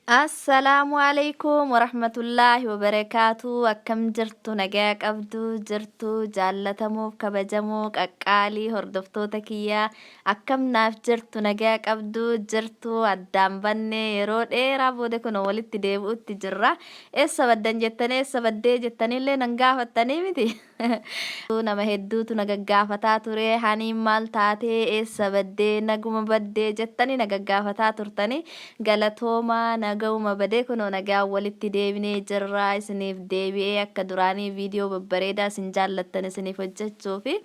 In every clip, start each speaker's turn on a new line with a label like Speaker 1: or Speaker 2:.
Speaker 1: Assalaamu alaikum warahmatullaahi wabarakaatu. Akkam jirtu? Nagaa qabdu? Jirtu jaallatamuuf kabajamoo qaqqaalii hordoftoota kiyyaa, akkam naaf jirtu? Nagaa qabdu? Jirtu? Addaan banne yeroo dheeraa booda kun walitti deebi'utti jirra. Eessa baddan jettanii, eessa baddee jettanillee nan gaafattanii miti. Nama hedduutu na gaggaafataa ture. Haniin maal taatee, eessa baddee, naguma baddee jettanii na gaggaafataa turtanii. Galatoomaa, nagahuma badee, kunoo nagaan walitti deebinee jirra. Isiniif deebi'ee akka duraanii viidiyoo babbareedaa isin jaallattan isiniif hojjechuufi.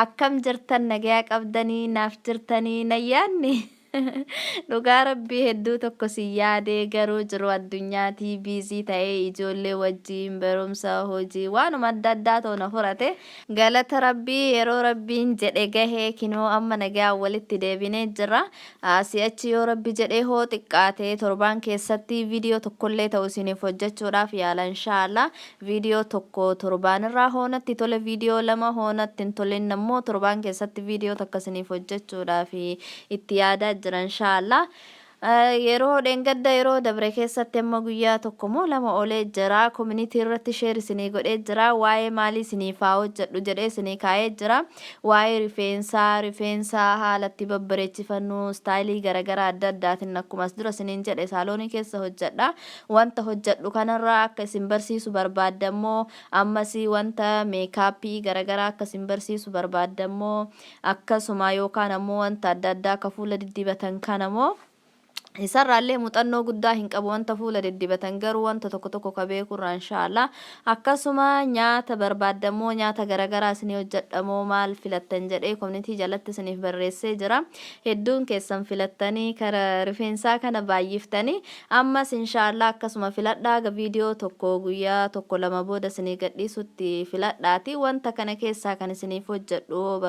Speaker 1: Akkam jirtan? Nagayaa qabdanii? Naaf jirtanii? Nayyaanni? Dhugaa Rabbii hedduu tokko si yaadee, garuu jiru addunyaatii busy ta'ee, ijoollee wajjiin, barumsa, hojii, waanuma adda addaa ta'u na furate. Galata Rabbii, yeroo Rabbiin jedhe gahee, kinoo amma nagaan walitti deebinee jirra. Si'achi yoo Rabbi jedhee hoo xiqqaate torbaan keessatti viidiyoo tokkollee ta'u isiniif hojjechuudhaaf yaala, inshaallah. Viidiyoo tokko torbaanirraa hoonatti tole, viidiyoo lama hoonatti hin tolin ammoo torbaan keessatti viidiyoo takka isiniif hojjechuudhaaf itti yaadaa jira, inshaallah. Yeroo dheengadda, yeroo dabre keessatti, amma guyyaa tokko moo lama olee jira, community irratti share isinii godhee jira. Waa'ee maalii isiniif haa hojjedhu jedhee isinii kaa'ee jira. Waa'ee rifeensaa, rifeensaa haala itti babbareechifannu, style garaagaraa adda addaatiin. Akkuma as dura isiniin jedhe, saalonii keessa hojjedha. Wanta hojjedhu kanarraa akka isin barsiisu barbaadammoo, ammasii wanta makeup garaagaraa akka isin barsiisu barbaadammoo, akkasuma yookaan ammoo wanta adda addaa akka fuula diddibatan kanamoo, isarraallee muuxannoo guddaa hin qabu. Wanta fuula diddibatan garuu wanta tokko tokko ka beekurraa, inshaallah. Akkasuma nyaata barbaadammoo, nyaata garaagaraa isinii hojjedhamoo, maal filattan jedhee community jalatti isiniif barreessee jira. Hedduun keessan filattanii kara rifeensaa kana baay'iftanii. Ammas inshaallah akkasuma filadhaa. Viidiyoo tokko guyyaa tokko lama booda isinii gadhiisutti filadhaati wanta kana keessaa kan isiniif hojjedhu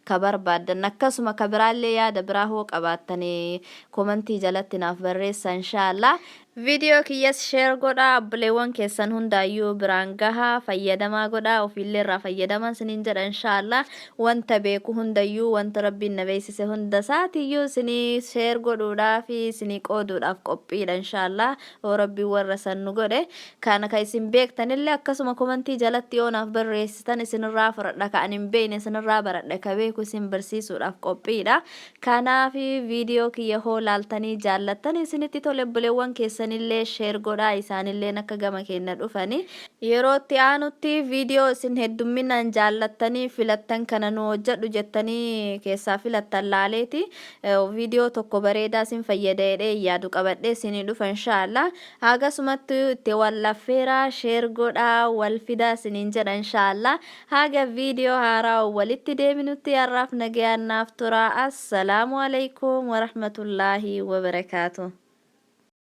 Speaker 1: ka barbaaddan. Akkasuma ka biraallee yaada biraa hoo qabaattanii comment jalatti naaf barreessa, inshaallah. Viidiyoo kiyyas share godhaa, obboleewwan keessan hundaayyuu biraan gahaa, fayyadamaa godhaa, ofiillee irraa fayyadamaa isiniin jedha, inshaallah. Wanta beeku hundayyuu, wanta Rabbiin na beeksise hunda isaatiyyuu isinii share godhuudhaaf, isinii qooduudhaaf qophiidha, inshaallah, yoo Rabbiin warra san nu godhe. Kana ka isin beektanillee akkasuma comment jalatti yoo naaf barreessitan isinirraa fudhadha. Ka ani hin beekne isinirraa baradha, ka beeku isin barsiisuudhaaf qophiidha. Kanaaf viidiyoo kiyya hoo laaltanii jaallattan, isinitti tole, obboleewwan keessanillee share godhaa, isaanilleen akka gama keenya dhufani. Yeroo itti aanutti viidiyoo isin heddumminaan jaallattanii filattan kana nu hojjedhu jettanii keessaa filattan laaleeti viidiyoo tokko bareedaa isin fayyada jedhee yaadu qabadhee isinii dhufa, inshaallah. Hagasumatti itti wal affeeraa, share godhaa, wal fidaa isiniin jedha, inshaallah. Haga viidiyoo haaraa walitti deebinutti har'aaf nagayaan naaf tura. Assalaamu alaikum warahmatullaahi wabarakaatu.